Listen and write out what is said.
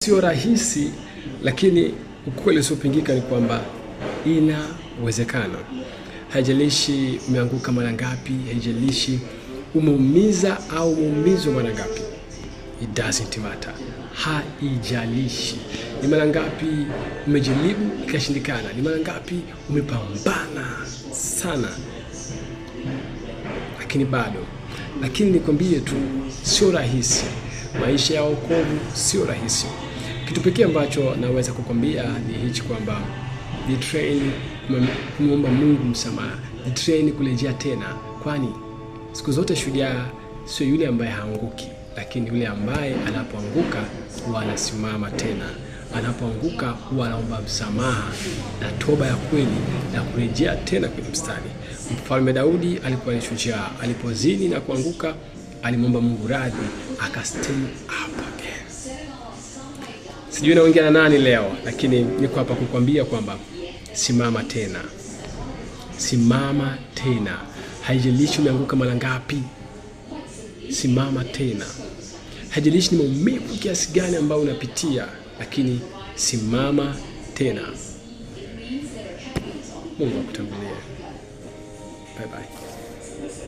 Sio rahisi, lakini ukweli usiopingika ni kwamba inawezekana. Haijalishi umeanguka mara ngapi, haijalishi umeumiza au umeumizwa mara ngapi, it doesn't matter. Haijalishi ni mara ngapi umejaribu ikashindikana, ni mara ngapi umepambana sana lakini bado. Lakini nikwambie tu, sio rahisi. Maisha ya wokovu sio rahisi. Kitu pekee ambacho naweza kukwambia ni hichi kwamba jitrain kumwomba Mungu msamaha, jitrain kurejea tena, kwani siku zote shujaa sio yule ambaye haanguki, lakini yule ambaye anapoanguka huwa anasimama tena, anapoanguka huwa anaomba msamaha na toba ya kweli na kurejea tena kwenye mstari. Mfalme Daudi alikuwa ni shujaa, alipozini na kuanguka alimwomba Mungu radhi, aka stand up again. Sijui naongea na nani leo, lakini niko hapa kukwambia kwamba simama tena, simama tena. Haijalishi umeanguka mara ngapi, simama tena. Haijalishi ni maumivu kiasi gani ambayo unapitia, lakini simama tena. Mungu akutangulie. Bye bye.